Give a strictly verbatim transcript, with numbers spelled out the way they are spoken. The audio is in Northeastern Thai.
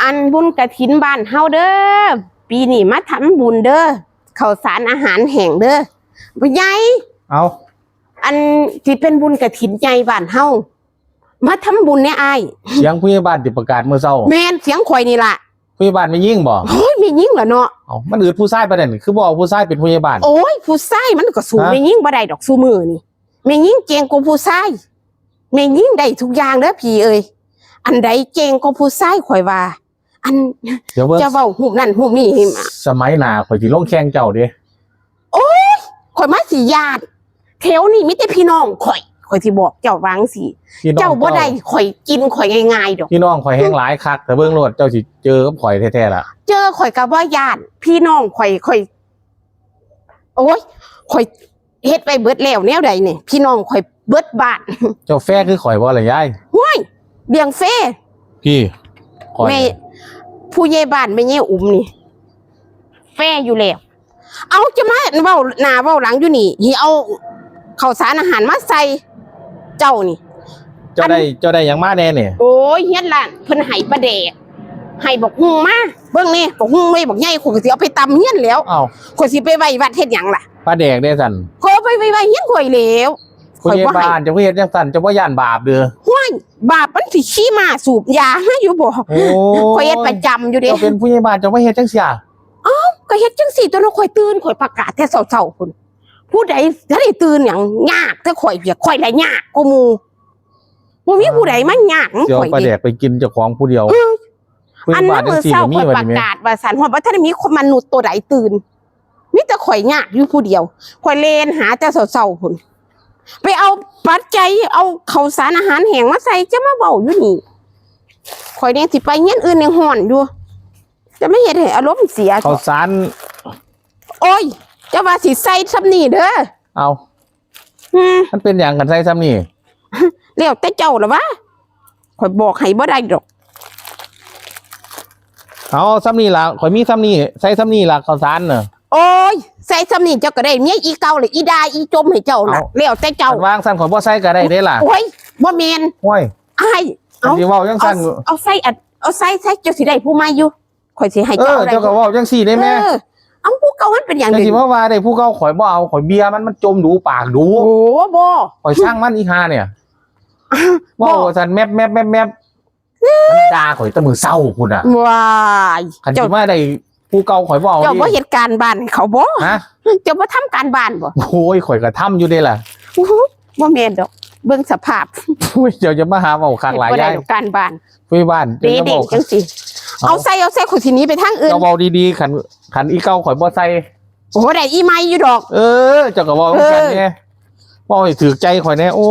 อันบุญกฐินบ้านเฮาเด้อ ปีนี้มาทำบุญเด้อ ข้าวสารอาหารแห้งเด้อ พ่อใหญ่ เอา อันที่เป็นบุญกฐินใหญ่บ้านเฮา มาทำบุญแหน่อ้าย เสียงผู้ใหญ่บ้านที่ประกาศมื้อเช้า แม่นเสียงข่อยนี่ล่ะ ผู้ใหญ่บ้านแม่หญิงบ่ โอ้ย แม่หญิงล่ะเนาะ เอ้า มันอึดผู้ชายปานนั้น คือบ่เอาผู้ชายเป็นผู้ใหญ่บ้าน โอ้ย ผู้ชายมันก็สู้ ฮะ แม่หญิงบ่ได้ดอกซุมื้อนี่ แม่หญิงเก่งกว่าผู้ชาย แม่หญิงได้ทุกอย่างเด้อพี่เอ้ย อันใดเก่งกว่าผู้ชายข่อยว่า อัน เดี๋ยวเบิ่ง จะเว้าฮู้นั่นฮู้นี่ให้มา สมัยหน้าข่อยสิลงแข่งเจ้าเด้ โอ้ย ข่อยมาสิย้าน แถวนี้มีแต่พี่น้องข่อย ข่อยสิบอกเจ้าว่าจั่งซี้ พี่น้อง เจ้าบ่ได้ เจ้า ข่อยกินข่อยง่ายๆดอก พี่น้องข่อยแฮงหลายคัก แต่เบิ่งโลด เจ้าสิเจอกับข่อยแท้ๆล่ะ เจอข่อยก็บ่ย้าน พี่น้องข่อย ข่อย โอ้ย ข่อยเฮ็ดไปเบิดแล้วแนวใดนี่ พี่น้องข่อยเบิดบ้าน เจ้าแฟคือข่อยบ่ล่ะยาย ห้วย เลี้ยงแฟ พี่ ข่อย แม่ ผู้ใหญ่บ้านแม่ใหญ่อุ๋มนี่ แฟอยู่แล้ว เอาจะมาเว้าหน้าเว้าหลังอยู่นี่ สิเอาข้าวสารอาหารมาใส่เจ้านี่ เจ้าได้ อัน เจ้าได้หยังมาแหน่นี่ โอ้ย เฮือนหลานเพิ่นให้ปลาแดก ให้บักหุ่งมา เบิ่งนี่ บักหุ่งไว้บักใหญ่ ข่อยก็สิเอาไปตำเฮือนแล้ว เอ้า ข่อยสิไปไว้วัดเฮ็ดหยังล่ะ ปลาแดกเด้ซั่น ข่อยเอาไปไว้ไว้เฮือนข่อยแล้ว ผู้ใหญ่บ้าน ข่อยบ่ให้ เจ้าคือเฮ็ดจั่งซั่น เจ้าบ่ย้านบาปเด้อ ห้วย บาปมันสิขี่ม้าสูบยาให้อยู่บ่ โอ้ย ข่อยเฮ็ดประจำอยู่เด้ เจ้าเป็นผู้ใหญ่บ้าน เจ้ามาเฮ็ดจั่งซี้ เอ้า ก็เฮ็ดจั่งซี้ตั๊วเนาะ ข่อยตื่น ข่อยประกาศแต่เช้าๆพุ้น ผู้ใดจะได้ตื่นหยัง ยากแต่ข่อยเวียก ข่อยละยากกว่าหมู่ บ่มีผู้ใดมายากนำข่อยเด้ สิเอาปลาแดกไปกินเจ้าของผู้เดียว เออ ผู้ใหญ่บ้านจั่งซี้ก็มี อันนั้นมื้อเช้าข่อยประกาศว่าซั่น ฮอดบ่ทันได้มีคนมนุษย์ตัวใดตื่น มีแต่ข่อยยากอยู่ผู้เดียว ข่อยแล่นหาแต่เช้าๆพุ้น ไปเอาปัจจัย เอาข้าวสารอาหารแห้งมาใส่ จะมาเว้าอยู่นี่ ข่อยนี่สิไปเฮือนอื่นยังฮ้อนอยู่ จะมาเฮ็ดให้อารมณ์เสีย ข้าวสาร โอ้ย จะว่าสิใส่ส่ำนี้เด้อ เอา อืม มันเป็นหยังกันใส่ส่ำนี้ แล้วแต่เจ้าล่ะวะ ข่อยบอกให้บ่ได้ดอก เอาส่ำนี้ล่ะ ข่อยมีส่ำนี้ ใส่ส่ำนี้ล่ะ ข้าวสารน่ะ โอ้ย ใส่ส่ำนี้เจ้าก็ได้เมียอีเก่าเลย อีด่าอีจมให้เจ้าน่ะ เอา แล้วแต่เจ้า คันว่าซั่นข่อยบ่ใส่ก็ได้เด้ล่ะ โอ้ย บ่แม่น โอ้ย อ้าย เอา สิเว้าจั่งซั่น เอา เอาใส่อัน เอาใส่ ใส่ เจ้าสิได้ผู้ใหม่อยู่ ข่อยสิให้ เออ เจ้าอะไร เจ้าก็เว้าจั่งซี้ได้แม่ เออ เอาผู้เก่ามันเป็นหยัง เจ้าสิมาว่าได้ผู้เก่า ข่อยบ่เอา ข่อยเบียมัน มันจมดูปากดู โอ้บ่ ข่อยซังมันอีห่าเนี่ย บ่ เว้าซั่นแมบแมบแมบแมบ มันด่าข่อยแต่มื้อเช้าพุ้นน่ะ ว้าย คันสิ เจ้า มาได้ผู้เก่าข่อยบ่เอา เจ้า ดิ บ่เฮ็ดการบ้านให้เขาบ่ ฮะ เจ้าบ่ทำการบ้านบ่ โอ้ย ข่อยก็ทำอยู่เด้ล่ะ อู้หู บ่แม่นดอก เบิ่งสภาพ โอ้ย เจ้าจะมาหาเว้าคักหลาย เฮ็ดบ่ได้ ยาย ดอกการบ้าน ผู้ใหญ่บ้าน เด้ เจ้าอย่าเว้า เด้จั่งซี้ เอา เอาใส่ เอาใส่ ข่อยสิหนีไปทางอื่น เจ้าเว้าดีๆ คัน คันอีเก่าข่อยบ่ใส่ โอ้ ได้อีใหม่อยู่ดอก เออ เจ้าก็เว้า เออ กันแน่ เว้าให้ถืกใจข่อยแน่ โอ้